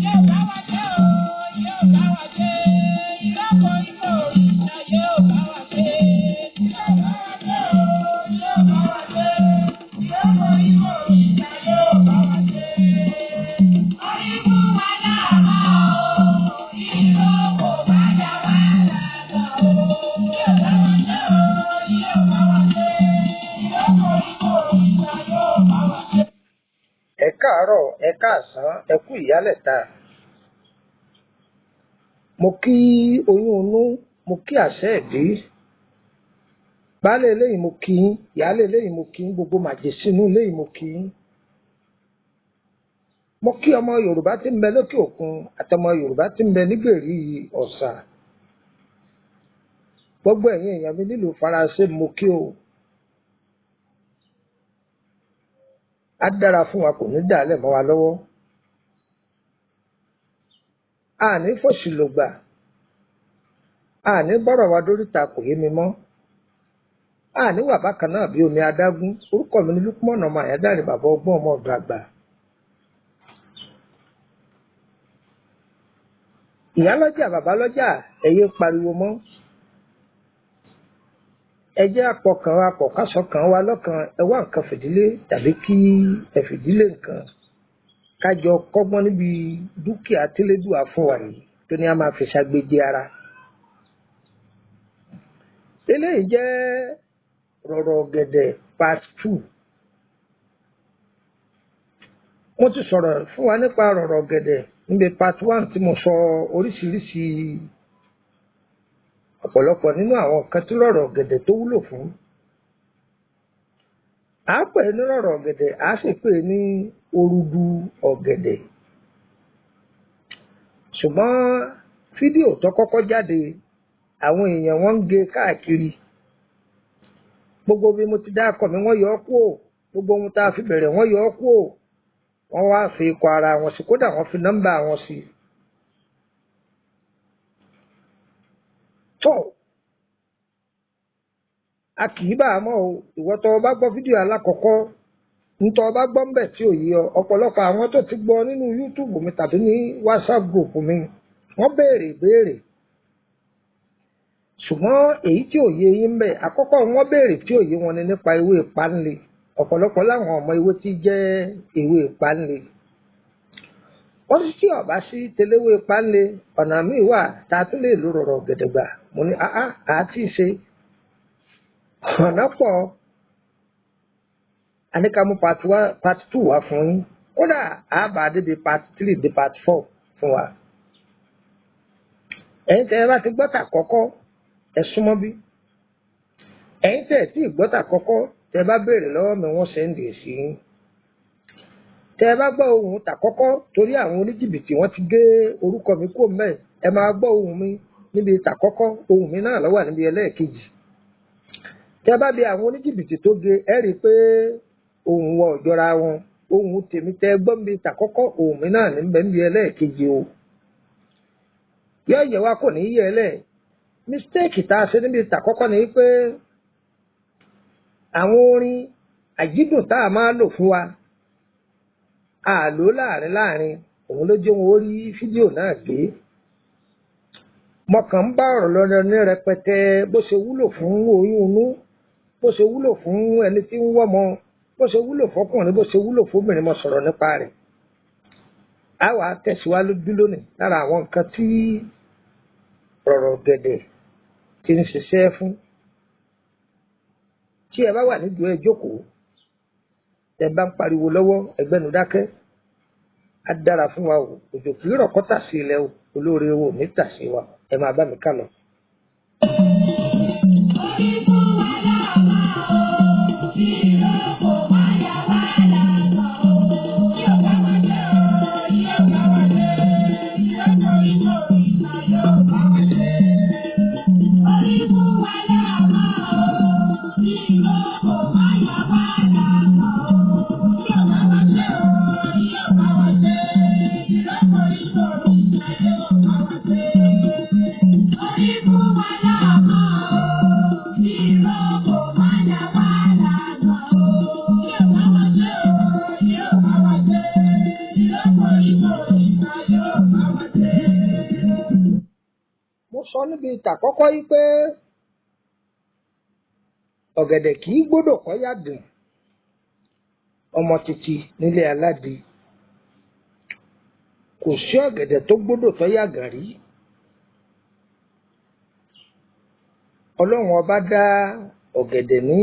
Yóò bá wa ṣe o, yóò bá wa ṣe. Ìlọ́po ìlò òrìṣà yóò bá wa ṣe. Yóò bá wa ṣe o, yóò bá wa ṣe. Ìlọ́po ìlò òrìṣà yóò bá wa ṣe. Orí fún wa láàmú o, ìlọ́po bá dá wa láàmú o. Yóò bá wa ṣe o, yóò bá wa ṣe. Ìlọ́po ìlò òrìṣà yóò bá wa ṣe. Ẹ káàárọ̀, ẹ káàsán, ẹ kú ìyálẹ̀ta. Mo kí oyún inú, mo kí àṣẹ ìdí. Baálé eléyìí mo kí yín, ìyáálé eléyìí mo kí yín, gbogbo màjèsínú eléyìí mo kí yín. Mo kí ọmọ Yorùbá tí ń bẹ lókè òkun àtọmọ Yorùbá tí ń bẹ nígbèrí Ọ̀sà. Gbogbo ẹ̀yin èèyàn mi nílùú Faransé mo kí o. Á dára fún wa, kò ní dàálẹ̀ mọ́ wa lọ́wọ́. Àní fòṣì lògbà, àní bọ́rọ̀ wa dóríta kò yé mi mọ́. Àní wà bákan náà bí omi adágún. Orúkọ mi ni Lúkúmọ̀nà ọmọ Àyádáre, bàbá ọgbọ́n ọmọ ọ̀dọ̀ àgbà. Ìyá lọ́jà, bàbá lọ́jà, ẹ yé pariwo mọ́. Ẹ jẹ́ àpọ̀kàn wa pọ̀, kásọ̀kàn wa lọ́kàn. Ẹ wá nǹkan fìdílé tàbí kí ẹ fìdílé nǹkan. Kájọ kọ́gbọ́n níbi dúkìá tílédùá fún wa yìí tó ní a máa fi ṣàgbéjì ara. Eléyìí jẹ́ Rọ̀rọ̀ Ọ̀gẹ̀dẹ̀ part 2. Mo ti sọ̀rọ̀ fún wa nípa Rọ̀rọ̀ Ọ̀gẹ̀dẹ̀ níbi part 1 tí mo sọ oríṣiríṣi ọ̀pọ̀lọpọ̀ nínú àwọn nǹkan tí Rọ̀rọ̀ Ọ̀gẹ̀dẹ̀ tó wúlò fún. À á pè é ní Rọ̀rọ̀ Ọ̀gẹ̀dẹ̀, à á sì pè é ní orudu ọ̀gẹ̀dẹ̀. Ṣùgbọ́n fídíò tó kọ́kọ́ jáde, àwọn èèyàn wọ́n ń gé káàkiri. Gbogbo bí mo ti dákọ̀ mi wọ́n yọ ọ́ kúò. Gbogbo ohun tá a fi bẹ̀rẹ̀ wọ́n yọ ọ́ kúò. Wọ́n wá fi ikọ̀ ara wọn sí, kódà wọ́n fi nọ́mbà wọn sí. Tó, a kì í bá a mọ̀ o. Ìwọ tó o bá gbọ́ fídíò alákọ̀ọ́kọ́, ntọ́ ọ bá gbọ́ ń bẹ̀ tí ò yé ọ, ọ̀pọ̀lọpọ̀ àwọn tó ti gbọ́ nínú YouTube mi tàbí ní WhatsApp group mi, wọ́n béèrè ìbéèrè. Ṣùgbọ́n èyí tí ò yé yín bẹ̀, àkọ́kọ́ wọ́n béèrè tí ò yé wọn ni nípa ewé ìpánle. Ọ̀pọ̀lọpọ̀ láwọn ọmọ ewé tí jẹ́ ewé ìpánle. Wọ́n ní tí ọ̀bá sí teléwé ìpánle, ọ̀nà míì wà tá a tún lè lo Rọ̀rọ̀ Ọ̀gẹ̀dẹ̀ gbà. Mo ní áá àti ṣe ọ̀nà pọ̀. A ní ká mú part 1, part 2 wá fún yín. Kódà a bá dé bí part 3 dé part 4 fún wa. Ẹ̀yin tẹ́ ẹ bá ti gbọ́ tà kọ́kọ́, ẹ súnmọ́ bí. Ẹ̀yin tẹ́ ẹ tí ì gbọ́ tà kọ́kọ́, tẹ́ ẹ bá béèrè lọ́wọ́ mi wọ́n ṣe ń dè sí yín. Tẹ́ ẹ bá gbọ́ ohùn tà kọ́kọ́, torí àwọn oníjìbìtì wọ́n ti gé orúkọ mi kúrò mẹ́, ẹ máa gbọ́ ohùn mi níbi tà kọ́kọ́, ohùn mi náà ló wà níbi ẹlẹ́ẹ̀kejì. Tẹ́ ẹ bá bi àwọn oníjìbìtì tó gé, ẹ rí i pé ohùn wọn ò jọra wọn. Ohùn tèmi tẹ́ ẹ gbọ́ níbi tà kọ́kọ́, ohùn mi náà níbẹ̀ níbi ẹlẹ́ẹ̀kejì o. Yọ yẹ wa kò ní yẹ ẹ lẹ̀. Mistake tá a ṣe níbi tà kọ́kọ́ ni pé àwọn orin àjídùn tá a máa lò fún wa, a lò láàrin láàrin, òun ló jẹ́ wọn ó rí fídíò náà gbé. Mo kàn ń bá ọ̀rọ̀ lọ ní rẹpẹtẹ bó ṣe wúlò fún oyún inú, bó ṣe wúlò fún ẹni tí ń wọ́mọ, bó ṣe wúlò fọkùnrin, bó ṣe wúlò fóbìnrin, mo sọ̀rọ̀ nípa rẹ̀. A wàá tẹ̀síwájú lónìí lára àwọn nǹkan tí Rọ̀rọ̀ Ọ̀gẹ̀dẹ̀ ti ń ṣiṣẹ́ fún. Tí ẹ bá wà nídùú ẹ jókòó, tẹ bá ń pariwo lọ́wọ́, ẹgbẹ́nu dákẹ́. Á dára fún wa o, òjò kì í rọ̀ kọ́ tà sí ilẹ̀ o, olóore wo ò ní tà sí wa. Ẹ máa bá mi ká lọ. Orí fún wa láàmú o, ìlọ́po má yà wá láàmú o. Yóò bá wa ṣe o, yóò bá wa ṣe. Ìlọ́po ìlò òrìṣà yóò bá wa ṣe. Orí fún wa láàmú o, ìlọ́po má yà wá láàmú o. Yóò bá wa ṣe o, yóò bá wa ṣe. Ìlọ́po ìlò òrìṣà yóò bá wa ṣe. Orí níbi ìtàkọ́kọ́ yìí pé ọ̀gẹ̀dẹ̀ kì í gbọ́dọ̀ kọ́ yàgàn, ọmọ títí nílé aládìí. Kò sí ọ̀gẹ̀dẹ̀ tó gbọ́dọ̀ tó yàgàn rí. Ọlọ́run ọba dá ọ̀gẹ̀dẹ̀ ní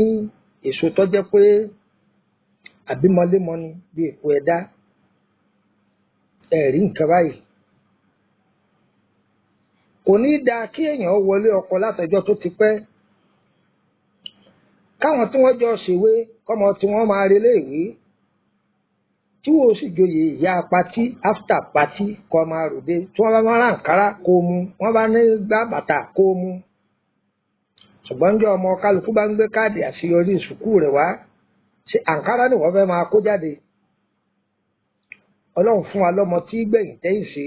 èso tó jẹ́ pé àbímọlémọni bí èpo ẹ̀dá. Ẹ̀rí nǹkan báyìí. Kò ní í dáa kí èèyàn wọlé ọkọ látọjọ́ tó ti pẹ́. Káwọn tí wọ́n jọ ṣèwé kọ́mọ tí wọ́n máa relé ìwé. Tí wọ́n sì joyè ìyá patí after patí kọ́ máa ròde. Tí wọ́n bá máa rà àǹkárá kó mu, wọ́n bá ní gbá bàtà kó mu. Ṣùgbọ́n ńjọ́ ọmọ kálukú bá ń gbé káàdì àṣeyọrí ìsùkú rẹ̀ wá, ṣé àǹkárá ni wọ́n fẹ́ máa kó jáde? Ọlọ́run fún wa lọ́mọ tí gbẹ̀yìn tẹ́yìn ṣe.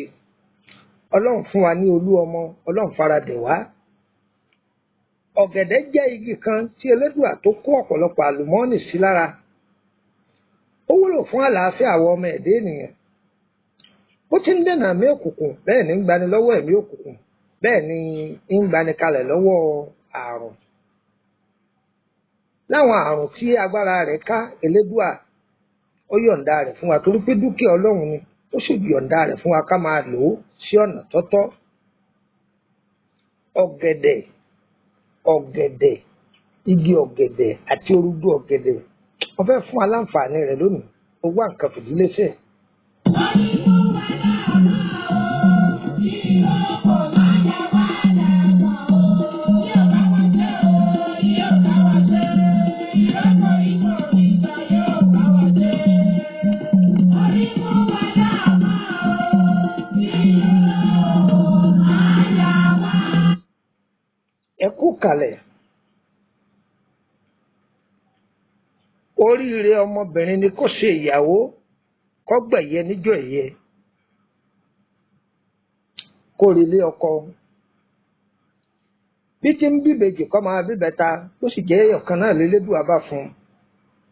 Ọlọ́run fún wa ní olú ọmọ, Ọlọ́run faradẹ̀ wá. Ọ̀gẹ̀dẹ̀ jẹ́ igi kan tí Elédùà tó kó ọ̀pọ̀lọpọ̀ àlùmọ́ọ́nì sí lára. Ó wúlò fún àlàáfíà àwọn ọmọ ẹ̀dá ènìyàn. Bó ti ń dènà ẹ̀mí òkùnkùn, bẹ́ẹ̀ ni ń gbani lọ́wọ́ ẹ̀mí òkùnkùn, bẹ́ẹ̀ ni ń gbani kalẹ̀ lọ́wọ́ àrùn. Láwọn àrùn tí agbára rẹ̀ ká, Elédùà ó yọ̀ǹda rẹ̀ fún wa torí pé dúkìá Ọlọ́run ni, ó sì yọ̀ǹda rẹ̀ fún wa ká máa lò ó sí ọ̀nà tọ́tọ́. Ọ̀gẹ̀dẹ̀, ọ̀gẹ̀dẹ̀, igi ọ̀gẹ̀dẹ̀ àti orúgbó ọ̀gẹ̀dẹ̀. Wọ́n fẹ́ fún wa láǹfààní rẹ̀ lónìí. Ó wá nǹkan fìdílé sẹ̀. Ẹ kú kalẹ̀. Oríire ọmọbìnrin ni kó ṣe ìyàwó, kó gbẹ̀yẹ níjọ́ ẹ̀yẹ, kó relé ọkọ. Bí ti ń bíbejì kó máa bíbẹta, bó sì jẹ́ ọ̀kan náà lélédùá bá fún un,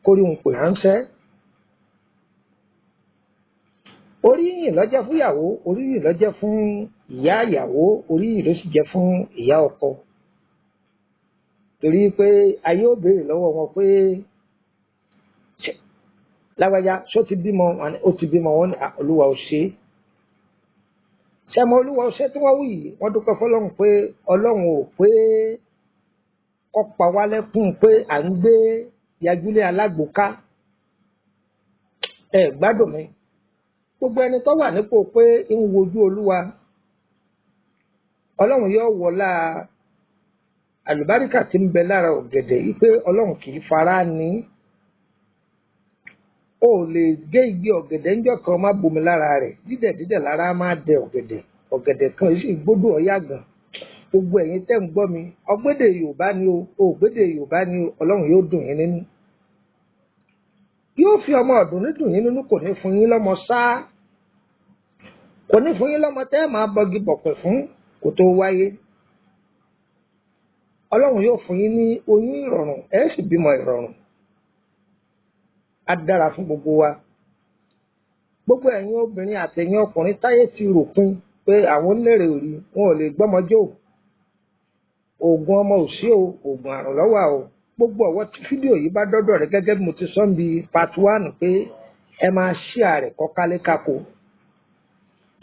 kó rí òun pè ránṣẹ́. Oríyìn ló jẹ́ fún ìyàwó, oríyìn ló jẹ́ fún ìyá ìyàwó, oríyìn ló sì jẹ́ fún ìyá ọkọ. Torí pé ayé ó béèrè lọ́wọ́ wọn pé lágbájá ṣó ti bímọ? Wọ́n ní ó ti bímọ. Wọ́n ní Olúwa ò ṣe é. Ṣé mo Olúwa ò ṣe tí wọ́n wí yìí? Wọ́n dúpẹ́ fọlọ́run pé Ọlọ́run ò pé kó pa wá lẹ́kún pé à ń gbé yajúlé alágbòóká. Ẹ gbádùn mi. Gbogbo ẹni tó wà nípò pé ń wojú Olúwa, Ọlọ́run yóò wọlá àlùbáríkà tí ń bẹ lára ọ̀gẹ̀dẹ̀ yìí pé Ọlọ́run kì í fara ní. O lè gé igi ọ̀gẹ̀dẹ̀ ńjọ́ kan má bomi lára rẹ̀, dídẹ̀ dídẹ̀ lára máa dẹ ọ̀gẹ̀dẹ̀. Ọ̀gẹ̀dẹ̀ kan sì gbódò ọ̀yá gan. Gbogbo ẹ̀yin tẹ́ ń gbọ́ mi, ọgbédè Yorùbá ni o, ògbédè Yorùbá ni o, Ọlọ́run yóò dùn yín nínú. Yóò fi ọmọ ọ̀dùn ní dùn yín nínú, kò ní fún yín lọ́mọ sáá. Kò ní fún yín lọ́mọ tẹ́ ẹ̀ máa bọgi bọ̀pẹ̀ fún kó tó wáyé. Ọlọ́run yóò fún yín ní oyún ìrọ̀rùn, ẹ sì bímọ ìrọ̀rùn. Á dára fún gbogbo wa. Gbogbo ẹ̀yin obìnrin àtẹ̀yin ọkùnrin táyé ti ròpin pé àwọn onírè òrí wọn ò lè gbọ́mọjó. Oògùn ọmọ ò sí o, oògùn àrùn lọ́wọ́ o. Gbogbo ọ̀wọ́ tí fídíò yìí bá dọ́dọ̀ rẹ̀ gẹ́gẹ́ bí mo ti sọ ń bi part 1 pé ẹ máa share rẹ̀ kọ́ kálékáko.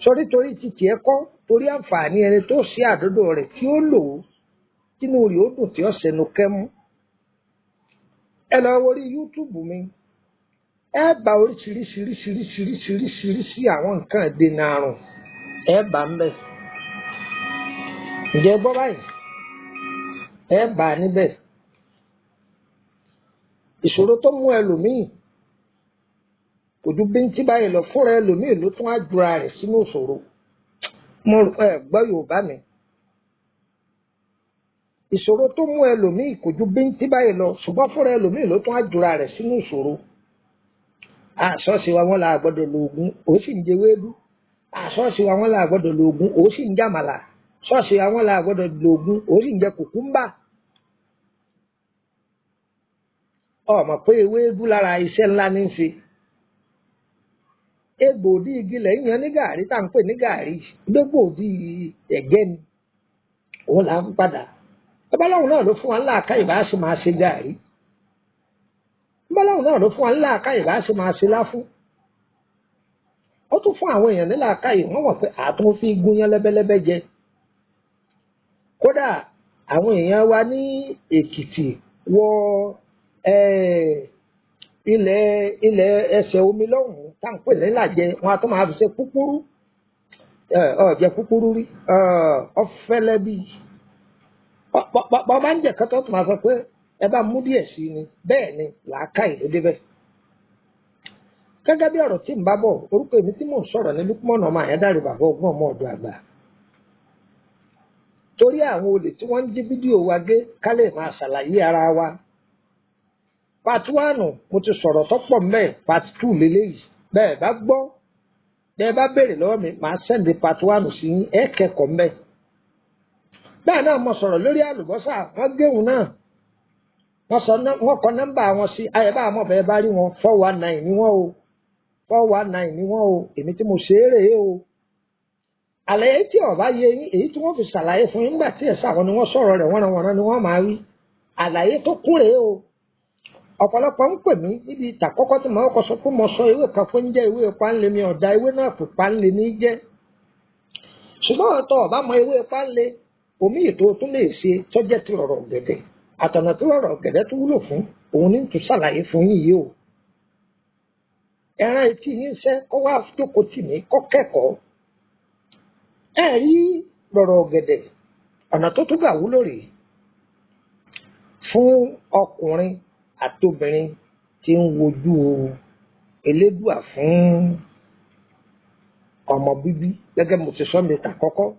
Sọrí torí ti tiẹ̀ kọ́, torí àǹfààní ẹni tó ṣe àdọ́dọ̀ rẹ̀ tí ó lò ó, tínú rẹ̀ ó dùn tí ó ṣẹnu kẹ́mú. Ẹ lọ wo orí YouTube mi. Ẹ bá oríṣiríṣiríṣiríṣiríṣiríṣi àwọn nǹkan ìdènà àrùn ẹ bá ń bẹ̀. Ǹjẹ́ gbọ́ báyìí? Ẹ bá a níbẹ̀. Ìṣòro tó mú ẹlòmíì kò ju bíntín báyìí lọ, fúnra ẹlòmíì ló tún á jura rẹ̀ sínú ìṣòro. Mo rò ẹ gbọ́ Yorùbá mi. Ìṣòro tó mú ẹlòmíì kò ju bíntín báyìí lọ, ṣùgbọ́n fúnra ẹlòmíì ló tún á jura rẹ̀ sínú ìṣòro. Àṣọ́ọ̀ṣì wa wọ́n la gbọ́dọ̀ lo ògùn, ó sì ń jẹ ewédú. Àṣọ́ọ̀ṣì wa wọ́n la gbọ́dọ̀ lo ògùn, ó sì ń jàmàlà. Ṣọ́ọ̀ṣì wa wọ́n la gbọ́dọ̀ lo ògùn, ó sì ń jẹ kùkúmbà. Ọmọ pé ewédú lára iṣẹ́ ńlá ní í ṣe. Egbòdì igi lẹ̀ ń yan ní gàrí tá à ń pè ní gàrí. Gbégbòdì ẹ̀gẹ́ ni. Òun là ń padà. Babaláwo náà ló fún wa ńlá àká ìbá ṣe máa ṣe gàrí. Babaláwo náà ló fún wa ńlá àká ìbá ṣe máa ṣe láfún. Ó tún fún àwọn èèyàn nílà àká yìí, wọ́n mọ̀ pé àtún fi gúnyán lẹ́bẹ́lẹ́bẹ́ jẹ. Kódà àwọn èèyàn wa ní Èkìtì wọ ilẹ̀ ilẹ̀ ẹsẹ̀ omi lọ́hùn-ún tá à ń pè nílàjẹ, wọn a tún máa fi ṣe kúkúrú. Ọ jẹ kúkúrú rí, ọfẹlẹ bíi bọ́ bá ń jẹ kọ́tọ́ tó máa sọ pé ẹ bá mú díẹ̀ sí ni. Bẹ́ẹ̀ ni làákàyè ló débẹ̀. Gẹ́gẹ́ bí ọ̀rọ̀ tí ń bá bọ̀, orúkọ èmi tí mò ń sọ̀rọ̀ ní Lukman ọmọ Àyándàrè, bàbá ọgbọ́n, ọmọ ọ̀dọ̀ àgbà. Torí àwọn olè tí wọ́n ń jí fídíò wa gé, ká lè máa ṣàlàyé ara wa. Part one mo ti sọ̀rọ̀ tọ́pọ̀ mẹ́ẹ̀, part two lélẹ́yìí. Bẹ́ẹ̀ bá gbọ́, bẹ́ẹ̀ bá béèrè lọ́wọ́ mi, màá send part one sí yín, ẹ kẹ́kọ̀ọ́ mẹ́ẹ̀. Bẹ́ẹ̀ náà mo sọ̀rọ̀ lórí àlùbọ́sà, wọ́n géhùn náà, wọ́n sọ wọ́n kọ nọ́mbà wọn sí ayẹ̀bá àmọ́ bẹ́ẹ̀ bá rí wọn, 419 ni wọ́n o, 419 ni wọ́n o. Èmi tí mo ṣe é rèé o. Àlàyé tí ọba yé yín, èyí tí wọ́n fi ṣàlàyé fún yín nígbà tí ẹ̀sà àwọn ni wọ́n sọ̀rọ̀ rẹ̀ wọ́nranwọ̀nran ni wọ́n máa wí. Àlàyé tó kún rèé o. Ọ̀pọ̀lọpọ̀ ń pè mí níbi ìtàkọ́kọ́ tí mo kọ́ sọ pé mo sọ ewé kan fún jẹ́ ewé páńlé, mi ọ̀dà ewé náà pè páńlé ní jẹ́. Ṣùgbọ́n ọ̀tọ̀ ọ̀bá mọ ewé páńlé omi ètò tún lè ṣe tọ́jẹ́ ti rọ̀rọ̀ ọ̀gẹ̀dẹ̀ àtọ̀nà tí rọ̀rọ̀ ọ̀gẹ̀dẹ̀ tó wúlò fún òun ní tún ṣàlàyé fún yín yìí o. Ẹran etí yín ṣẹ́ kó wá jókòó tì mí kó kẹ́kọ̀ọ́. Ẹ rí rọ̀rọ̀ ọ̀gẹ̀dẹ̀, ọ̀nà tó tún gbà wúlò rèé fún ọkùnrin àtobìnrin tí ń wojú Elédùà fún ọmọ bíbí, gẹ́gẹ́ mo ti sọ mi tà kọ́kọ́.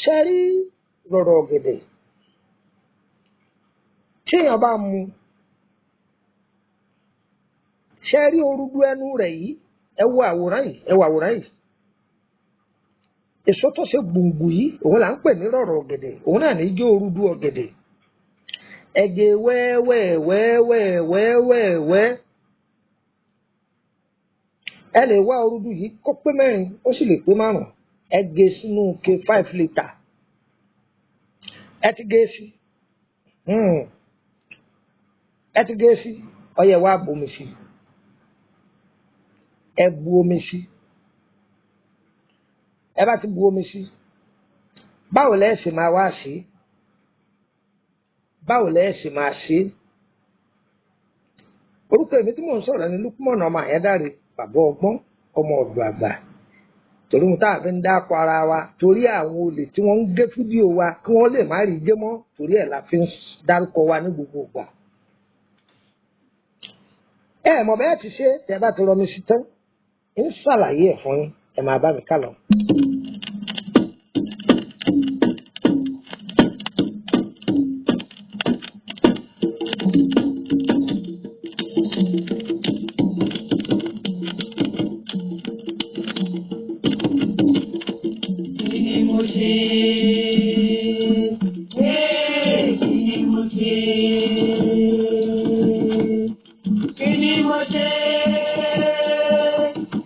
Ṣe rí rọ̀rọ̀ ọ̀gẹ̀dẹ̀, tí èèyàn bá mu, ṣe rí orúdú ẹnu rẹ̀ yìí, ẹ wo àwòrán yìí, ẹ wo àwòrán yìí. Èso tó ṣe gbòǹgbò yìí, òun là ń pè ní rọ̀rọ̀ ọ̀gẹ̀dẹ̀, òun náà ní jẹ́ orúdú ọ̀gẹ̀dẹ̀. Ẹ̀gẹ̀ wẹ́wẹ́wẹ́wẹ́wẹ́wẹ́, ẹ lè wá orúdú yìí kó pé mẹ́rin, ó sì lè pé márùn-ún. Ẹ gé sínú ke 5 litre. Ẹ ti gé sí, ẹ ti gé sí, ọyẹ wa bomi sí, ẹ bu omi sí. Ẹ bá ti bu omi sí, báwo lẹ ṣe máa wá ṣe? Báwo lẹ ṣe máa ṣe? Orúkọ èmi tí mò ń sọ̀rọ̀ ní Lukman ọmọ Àyándàrè, bàbá ọgbọ́n, ọmọ ọ̀dọ̀ àgbà. Torí mo táà fi ń dáko ara wa, torí àwọn olè tí wọ́n ń gé fídíò wa kí wọ́n lè má rí gé mọ́, torí ẹ̀ la fi ń dárúkọ wa ní gbogbo ìgbà. Ẹ mọ̀ bẹ́ẹ̀ ti ṣe, tẹ́ bá ti rọmi sí tán, ń ṣàlàyé ẹ̀ fún yín, ẹ máa bá mi ká lọ. Kí ni mo ṣe? Ee, kí ni mo ṣe? Kí ni mo ṣe?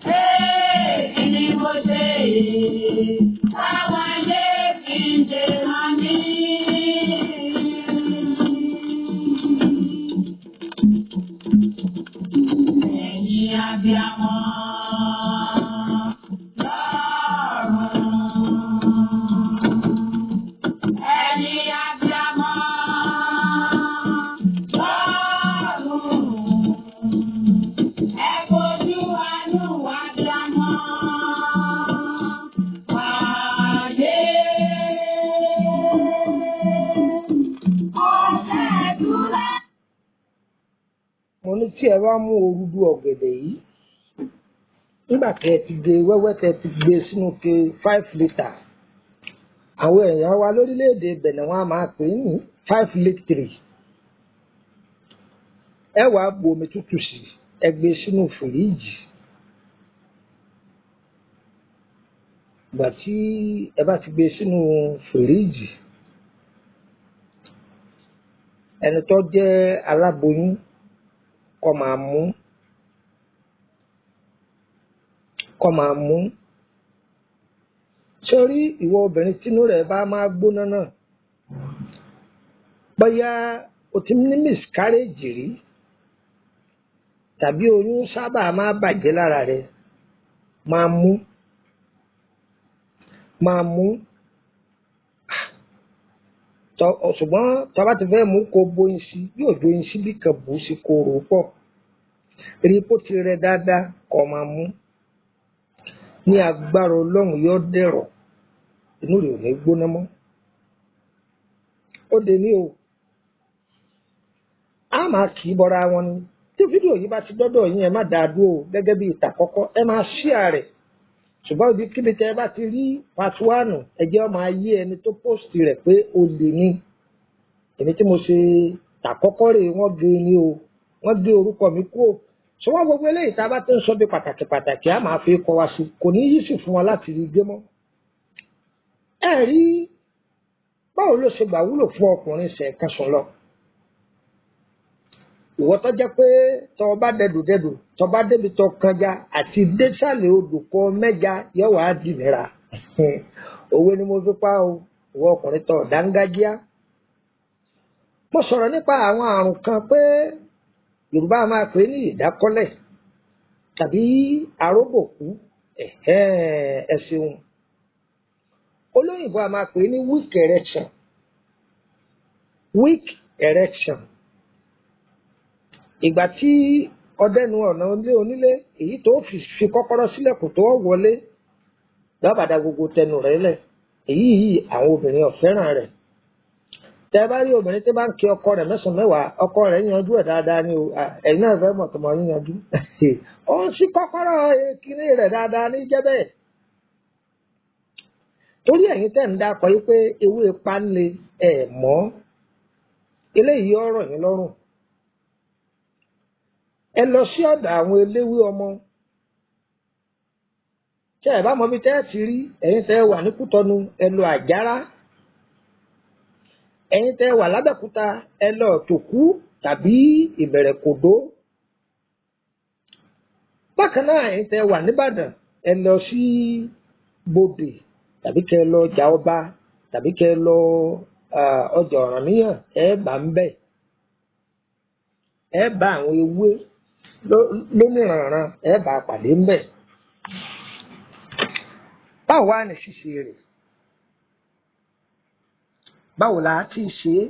Ee, kí ni mo ṣe? Táwọn ayé fi ń ṣe máa ní. Ẹ̀yin abiyamọ lọ́run. Ẹ̀yin abiyamọ lọ́run. Ẹ fojú àánú abiyamọ wáyé. Ọ̀sẹ̀ ìtura. Mo ní tí ẹ bá mú orúdú ọ̀gẹ̀dẹ̀ yìí, nígbà tẹ́ ẹ ti gé wẹ́wẹ́, tẹ́ ẹ ti gbé sínú ke 5 litre, àwọn èèyàn wa lórílẹ̀‐èdè Bẹ̀nẹ̀ wọn a máa pè é ní 5 litre. Ẹ wàá bu omi tútù sí, ẹ gbé sínú fìríìjì. Ìgbà tí ẹ bá ti gbé sínú fìríìjì, ẹni tó jẹ́ aláboyún kó máa mú, kó máa mú. Sórí ìwọ obìnrin tínú rẹ̀ bá máa gbóná náà, bóyá o ti ní miscarriage rí tàbí oyún sábà máa bàjẹ́ lára rẹ̀, máa mú máa mú tọ. Ṣùgbọ́n tó bá ti fẹ́ mú, kó bóyin sí, yóò jóyin síbí kan bù ú sí, kó rò ó pọ̀, rí kó ti rẹ dáadáa, kó máa mú. Ní agbára Ọlọ́run, yóò dẹ̀rọ̀, inú rẹ̀ ò ní gbóná mọ́. Ó de ní o, a máa kì í bọra wọn ni. Tí fídíò yìí bá ti dọ́dọ̀ yín, ẹ má dáa dúró o. Gẹ́gẹ́ bí ìtà kọ́kọ́, ẹ máa ṣíà rẹ̀. Ṣùgbọ́n ibi kíbi tẹ́ ẹ bá ti rí part one, ẹ jẹ́ ó máa yé ẹni tó post rẹ̀ pé olè ni. Èmi tí mo ṣe tàkọ́kọ́ rè, wọ́n gé ni o, wọ́n gé orúkọ mi kúrò. Ṣùgbọ́n gbogbo eléyìí tá a bá ti ń sọ bí pàtàkì pàtàkì, a máa fi kọ́ wa sí, kò ní yí sì fún wa láti rí gbé mọ́. Ẹ rí báwo ló ṣe gbà wúlò fún ọkùnrin ṣẹ̀ẹ̀kan sùn lọ? Ìwọ tó jẹ́ pé tọ́ bá dẹdùdẹdù, tọ́ bá débi tọ́ kanja àti désàlẹ̀ odò kọ mẹ́ja, yóò wá di nira. Òwe ni mo fi pa o. Ìwọ ọkùnrin tọ́ dángájíá, mo sọ̀rọ̀ nípa àwọn àrùn kan pé Yorùbá máa pè é ní ìdákọ́lẹ̀ tàbí aróbòkú. Ẹ ṣeun. Olóyìnbó a máa pè é ní weak erection, weak erection. Ìgbà tí ọdẹnu ọ̀nà ilé onílé, èyí tó fi kọ́kọ́rọ́ sílẹ̀kùn tó wọlé lọ́bàdà gbogbo tẹnu rẹ̀ lẹ̀, èyí yìí àwọn obìnrin ò fẹ́ràn rẹ̀. Tẹ bá rí obìnrin tí bá ń kí ọkọ rẹ̀ mẹ́sàn-án mẹ́wàá, ọkọ rẹ̀ yanjú ẹ̀ dáadáa ni o. Ẹ̀yin náà fẹ́ mọ̀ tó mọ̀ yín yanjú, ó ń sí kọ́kọ́rọ́ kíní rẹ̀ dáadáa ní jẹ́ bẹ́ẹ̀. Torí ẹ̀yin tẹ́ ń dákọ̀ yìí pé ewé panle ẹ̀ mọ́, eléyìí ọ̀rọ̀ yín lọ́rùn. Ẹ lọ sí ọ̀dọ̀ àwọn eléwé ọmọ. Tẹ́ ẹ bá mọ bí tẹ́ ẹ ti rí, ẹ̀yin tẹ́ ẹ wà ní Kútọ́nù, ẹ lọ Àjárá. Ẹ̀yin tẹ́ ẹ wà lábẹ́òkúta, ẹ lọ Tòkú tàbí Ìbẹ̀rẹ̀kòdó. Bákan náà, ẹ̀yin tẹ́ ẹ wà nìbàdàn, ẹ lọ sí Bòdè tàbí kẹ́ ẹ lọ ọjà ọba tàbí kẹ́ ẹ lọ ọjà Ọ̀rànmíyàn, ẹ bá ń bẹ̀, ẹ bá àwọn ewé lóníranran, ẹ bá pàdé ń bẹ̀. Báwo wá ní ṣíṣe rẹ̀? Báwo la ti ṣe é?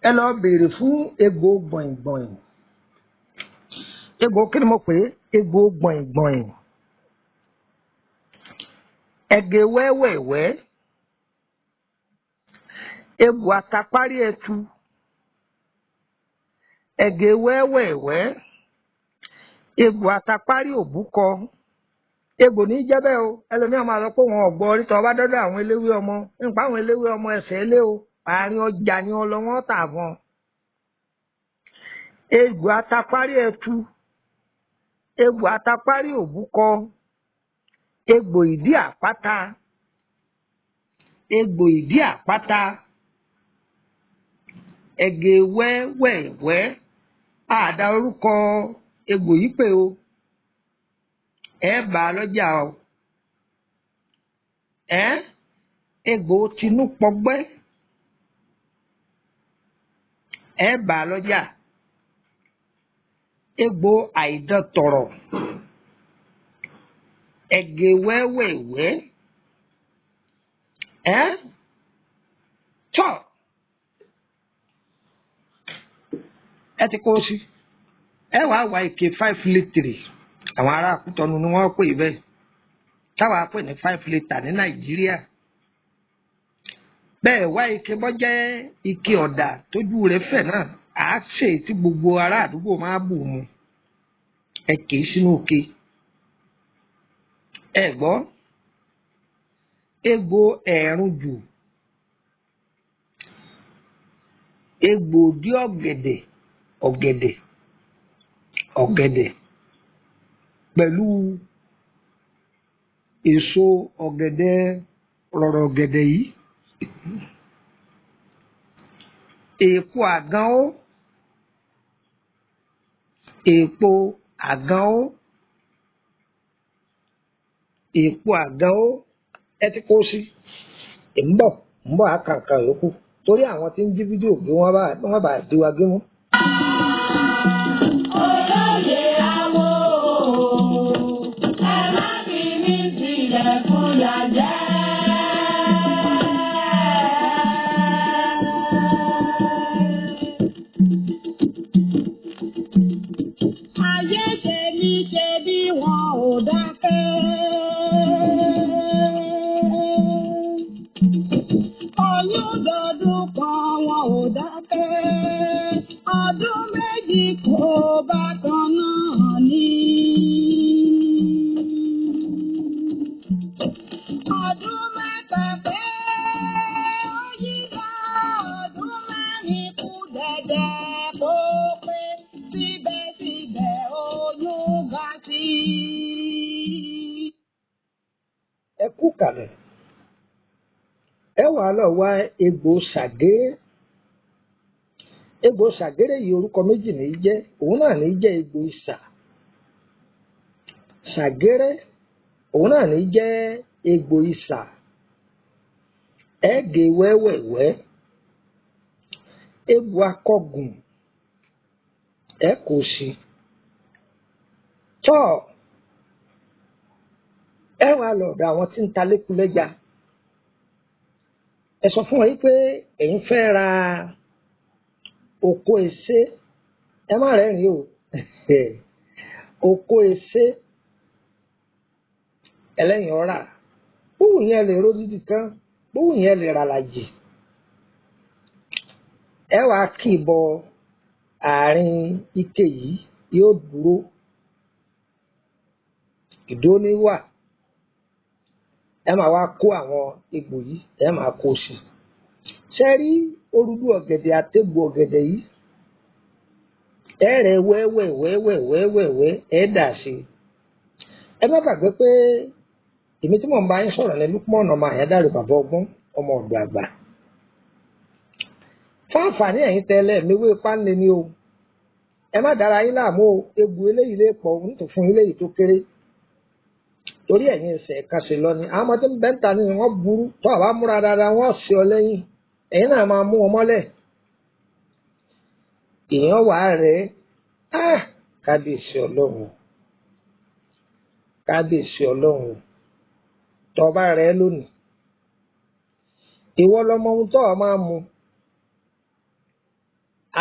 Ẹ lọ béèrè fún egbò gbọ̀ngbọ̀n. Egbò kí ni mo pè é? Egbò gbọ̀ngbọ̀n, ẹ̀gẹ̀ wẹ́wẹ̀wẹ́, egbò àtàparí ẹtu, ẹ̀gẹ̀ wẹ́wẹ̀wẹ́, egbò àtàparí òbúkọ. Egbò ní jẹ́ bẹ́ẹ̀ o. Ẹlòmíràn máa sọ pé wọn ò gbọ́ orí. Tọ́ bá dọ́dọ̀ àwọn eléwé ọmọ nípa àwọn eléwé ọmọ, ẹsẹ̀ ilé o, àárín ọjà ni wọn lọ, wọn tà fún ọ. Egbò àtàparí ẹtu, egbò àtàparí òbúkọ, egbò ìdí àpáta, egbò ìdí àpáta, ẹ̀gẹ̀ wẹ́wẹ̀wẹ́. Àdá orúkọ egbò yìí pé o, ẹ bá a lọ́jà o. Ẹ egbò tinú pọgbẹ́, ẹ bá a lọ́jà. Egbò àìdán tọ̀rọ̀, ẹ̀gẹ̀ wẹ́wẹ̀wẹ́. Ẹ tọ́ ẹ ti kó o sí, ẹ wàá wá ike 5 litre. Àwọn ará Kútọ́nù ni wọ́n pè bẹ́ẹ̀, táwa pè ní 5 litre ní Nàìjíríà. Bẹ́ẹ̀ wá ike bọ́jẹ́ ike ọ̀dà tójú rẹ̀ fẹ̀ náà, à á ṣe tí gbogbo ará àdúgbò máa bù mu. Ẹ kì í sínú ike. Ẹ gbọ́, egbò ẹ̀rùn jù, egbò dí ọ̀gẹ̀dẹ̀, ọ̀gẹ̀dẹ̀, ọ̀gẹ̀dẹ̀ pẹ̀lú èso ọ̀gẹ̀dẹ̀ rọ̀rọ̀ ọ̀gẹ̀dẹ̀ yìí, èèpo àgánó, èèpo àgánó, Èpo àgàn ó ẹ ti kó sí. Ń bọ̀ ń bọ̀ àkàǹkà yòókù torí àwọn tí ń jí fídíò gbé wọ́n bá di wa gbé mú. Olóyè awo, ẹ má fi mí sílẹ̀ fún yàjẹ́. Ayé ṣe mí ṣe bí wọn ò dákẹ́. Oyún dọdún kan wọn ò dákẹ́. Ọdún méjì kò bákan náà ni. Ọdún mẹ́ta pé ó yíká, ọdún mẹ́rin kù dẹ̀dẹ̀ kó pé síbẹ̀síbẹ̀ oyún ga sí i. Ẹ kú kàlẹ̀. Ẹ wàá lọ wá egbò ṣàgéré. Egbò ṣàgéré yìí orúkọ méjì ní í jẹ́, òun náà ní í jẹ́ egbò ìsà. Ṣàgéré òun náà ní í jẹ́ egbò ìsà. Ẹ gé wẹ́wẹ̀wẹ́. Egbò akọgùn ẹ kò sí. Tọ́ ẹ wàá lọ ọ̀dọ̀ àwọn tí ń ta lékulẹ́ja. Ẹ sọ fún wọn yìí pé ẹ̀yin fẹ́ ra oko èsé. Ẹ má rẹ́rìn-ín o. Oko èsé ẹlẹ́yìn ọ̀rà. Bówù yẹn lè ró dídì kan, bówù yẹn lè rà làjì. Ẹ wàá kì í bọ àárín ike yìí yóò dúró. Ìdúró ní wà. Ẹ máa wá kó àwọn egbò yìí, ẹ máa kó sí i. Ṣé rí orúdú ọ̀gẹ̀dẹ̀ àtegbò ọ̀gẹ̀dẹ̀ yìí? Ẹ rẹ̀ wẹ́wẹ́ wẹ́wẹ́ wẹ́wẹ́ wẹ́ ẹ dà sí i. Ẹ má gbàgbé pé èmi tí mò ń bá yín sọ̀rọ̀ ní Lukman ọmọ Àyándàrè bàbá ọgbọ́n ọmọ ọ̀dọ̀ àgbà. Fún àǹfààní ẹ̀yin tẹ́lẹ̀ mi wé páńlé ni o. Ẹ má dára yín láàmú o, egbò eléyìí lè pọ̀ nítorí fún eléyìí tó kéré. Torí ẹ̀yin ẹsẹ̀ kan ṣe lọ ni. Àwọn ọmọ tí ń bẹ́ ń ta ni wọ́n burú. Tó àbá múra dáadáa wọ́n ṣe ọ lẹ́yìn. Ẹ̀yin náà máa mú wọn mọ́lẹ̀. Èèyàn wà rẹ̀ á kábíyèsí Ọlọ́run. Kábíyèsí Ọlọ́run. Tọ́ bá rẹ̀ lónìí. Ìwọ lọmọ ohun tó o máa mu.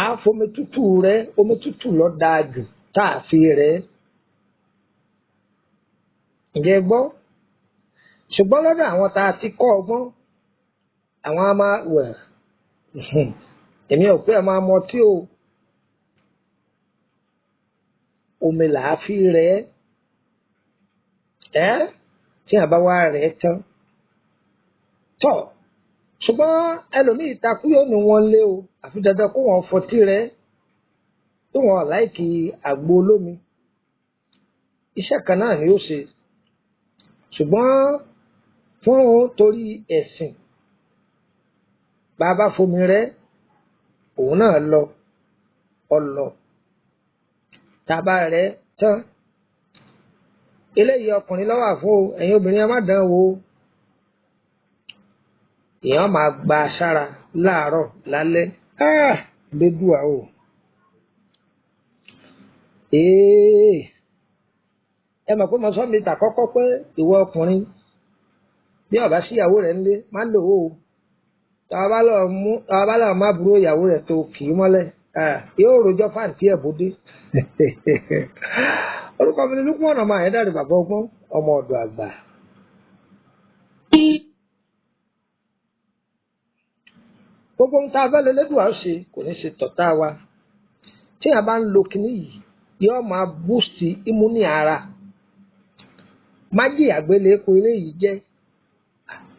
À á fomi tútù rẹ, omi tútù lọ dáa jù tá a fi rẹ̀. Ǹjẹ́ ẹ gbọ́? Ṣùgbọ́n lọ́dọ̀ àwọn tá a ti kọ́ ọgbọ́n, àwọn á máa wẹ̀. Èmi ò pé ẹ máa mọtí o. Omi là á fi rẹ̀ ẹ́. Tí a bá wá rẹ̀ tán. Tọ̀ ṣùgbọ́n ẹlòmíì takú yóò ní wọn lé o. Àfi dandan kó wọn fọtí rẹ̀ tó wọn láìkì àgbo olómi. Iṣẹ́ kan náà ni ó ṣe. Ṣùgbọ́n fún torí ẹ̀sìn, bàbá fomi rẹ̀, òun náà lọ, ọlọ. Tàbá rẹ̀ tán. Eléyìí ọkùnrin ló wà fún o, ẹ̀yin obìnrin ẹ má dán wò ó. Èèyàn máa gba sára láàárọ̀ lálẹ́. Ah! Lédùá o. Ee! Ẹ mọ̀ pé mo sọ mi tà kọ́kọ́ pé ìwọ ọkùnrin bí ó bá sí ìyàwó rẹ̀ ńlé má lò ó. Tá a bá lọ mú, tá a bá lọ má burú ìyàwó rẹ̀ tó kì í mọ́lẹ̀. Ah! Yóò rojọ́ fáǹtì ẹ̀ bódé. Orúkọ mi ni Lukman ọmọ Àyándàrè bàbá ọgbọ́n ọmọ ọ̀dọ̀ àgbà. Gbogbo ohun tá a bá lè lédùá ó ṣe kò ní ṣe tọ̀tá wa. Tí a bá ń lo kinní yìí, yóò máa boost immunity ara. Májì àgbéléko eléyìí jẹ́.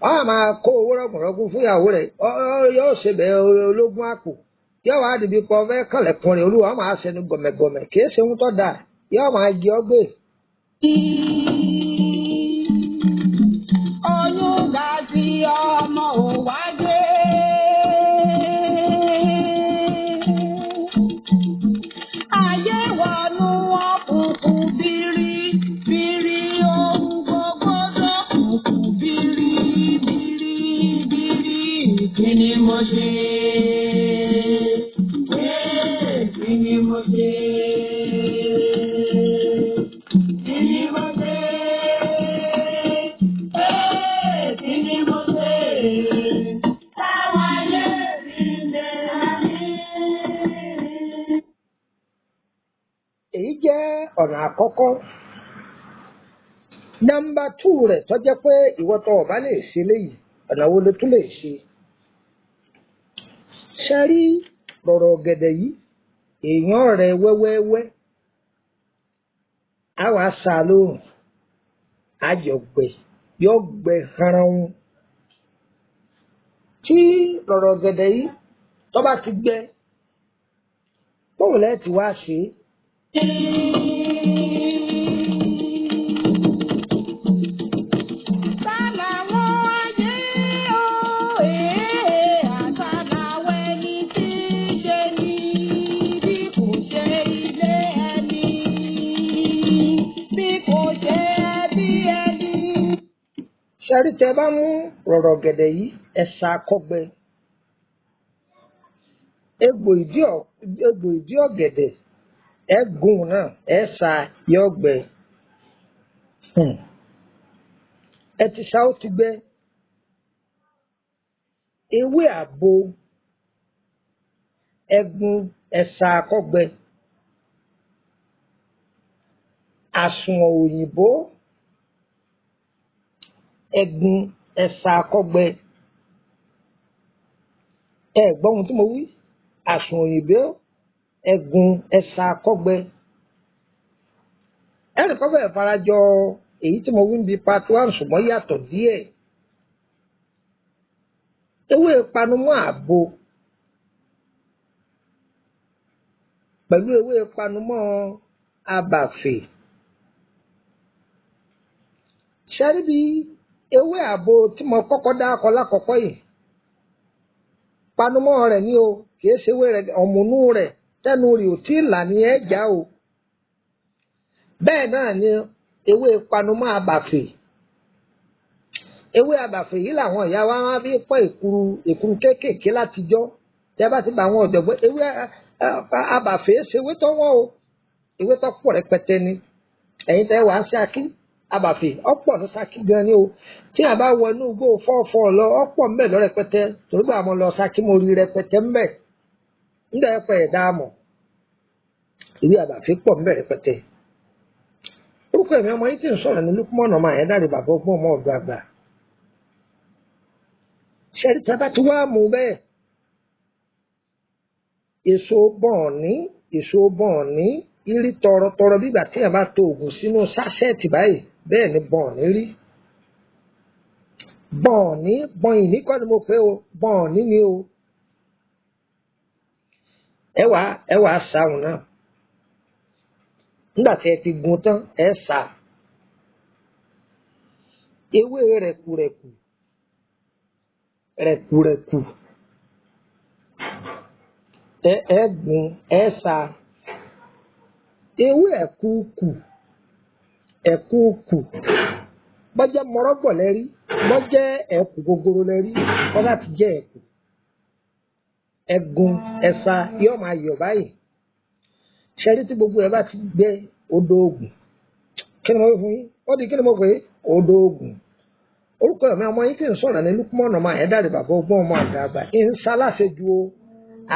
Wọ́n á máa kó owó rọ̀gùnrọ̀gùn fún ìyàwó rẹ̀. Yóò ṣe bẹ́ẹ̀ ológun àpò. Yóò wá dìbí kọ fẹ́ kànlẹ̀kùn rẹ̀ olúwa máa ṣẹnu gọ̀mẹ̀gọ̀mẹ̀. Kì í ṣe ohun tó dáa. Yóò máa jẹ ọ́ gbé. Oyún ga sí ọmọ ò wá dé. Ayé wọnú ọkùnkùn bírí bírí ohun gbogbo. mo ṣe? Kí ni mo ṣe? Ee, kí ni mo ṣe? Táwọn ayé fi lè mí. Èyí jẹ́ ọ̀nà àkọ́kọ́. Nọ́mbà 2 rẹ̀ tó jẹ́ pé ìwọ tó o bá lè ṣe léyìí, ọ̀nà wo lo tún lè ṣe? Ṣe rí rọ̀rọ̀ ọ̀gẹ̀dẹ̀ yìí, èèyàn rẹ̀ wẹ́wẹ́wẹ́, á wàá sá a lóòrùn, á jọ gbẹ, yóò gbẹ haranhun. Tí rọ̀rọ̀ ọ̀gẹ̀dẹ̀ yìí tó bá ti gbẹ, bóun lẹ́ẹ̀ tí wá ṣe é? Sálàwọ̀ ayé o, èé, àsálàwọ̀ ẹni tí í ṣe ní bí kò ṣe ilé ẹni, bí kò ṣe ẹbí ẹni. Ṣẹ́rí tẹ bá mú rọ̀rọ̀ ọ̀gẹ̀dẹ̀ yìí, ẹ sá a kọ́gbẹ. Egbò ìdí ọ̀gẹ̀dẹ̀, ẹ gún un náà, ẹ sá a yọ gbẹ. Ẹ ti sá ó ti gbẹ. Ewé àgbo, ẹ gún, ẹ sá a kọ́gbẹ. Àsùnwọ̀n òyìnbó, ẹ gún, ẹ sá a kọ́gbẹ. Ẹ gbọ́ ohun tí mo wí? Àsùnwọ̀n òyìnbó, ẹ gún, ẹ sá a kọ́gbẹ. Ẹnì kan fẹ́ẹ̀ farajọ èyí tí mo wí níbi part 1 ṣùgbọ́n yàtọ̀ díẹ̀. Ewé panumọ́ àgbo pẹ̀lú ewé panumọ́ abàfè. Ṣé rí bí ewé àgbo tí mo kọ́kọ́ dákọ lákọ̀ọ́kọ́ yìí? Panumọ́ rẹ̀ ni o, kì í ṣe ewé rẹ̀, ọ̀mùnú rẹ̀ tẹ́nu rẹ̀ ò tí ì là ní ẹ̀ já o. Bẹ́ẹ̀ náà ni ewé panumọ́ abàfè. Ewé abàfè yìí làwọn ìyá wa máa fi pọ́n èkuru èkuru kéékèèké látijọ́. Tí a bá ti bá àwọn ọ̀jọ̀gbọ́n, ewé abàfè ṣe ewé tó wọ́n o. Ewé tó pọ̀ rẹpẹtẹ ni. Ẹ̀yin tẹ́ wàá Ṣakí, abàfè ọ̀pọ̀ ní Ṣakí gan ni o. Tí a bá wọ inú igbó fọ́ọ̀fọ́ lọ, ọ̀pọ̀ ńbẹ̀ lọ rẹpẹtẹ. Torí pé àmọ́ lọ Ṣakí mo rí rẹpẹtẹ ńbẹ̀. Ńdà ẹ̀pẹ̀ ẹ̀dá mọ̀. Ewé abàfè pọ̀ ńbẹ̀ rẹpẹtẹ. Orúkọ ẹ̀mí ọmọ yìí tí ń sọ̀rọ̀ ní Lukman ọmọ Àyándàrè bàbá ọgbọ́n ọmọ ọ̀dọ̀ àgbà. Ṣẹ́rí tí a bá ti wá mú bẹ́ẹ̀, èso bọ̀ọ̀ní, èso bọ̀ọ̀ní, irí tọrọtọrọ bí ìgbà tí èèyàn bá to oògùn sínú sáṣẹ́ẹ̀tì báyìí, bẹ́ẹ̀ ni bọ̀ọ̀ní rí. Bọ̀ọ̀ní, bọ̀ìní kọ́ ni mo pè o, bọ̀ọ̀ní ni o. Ẹ wàá sáhùn náà. Nígbà tí ẹ ti gun tán, ẹ sá. Ewé rẹ̀kùrẹ̀kù, rẹ̀kùrẹ̀kù, ẹ gún, ẹ sá. Ewé ẹ̀kúùkù, ẹ̀kúùkù, bọ́jẹ́ mọ́rọ́gbọ̀ lẹ́rí, bọ́jẹ́ ẹ̀kú gogoro lẹ́rí, bọ́ bá ti jẹ́ ẹ̀kú. Ẹ gún, ẹ sá, yóò máa yọ̀ báyìí. Ṣẹ́rí tí gbogbo ẹ bá ti gbẹ odò ògùn. Kí ni mo wí fún yín? Ó di kí ni mo pè é? Odò ògùn. Orúkọ ẹ̀mí ọmọ yín tí ń sọ̀rọ̀ ní Lukman ọmọ Àyándàrè bàbá ọgbọ́n ọmọ àgbààgbà. Ń ṣaláṣejù o.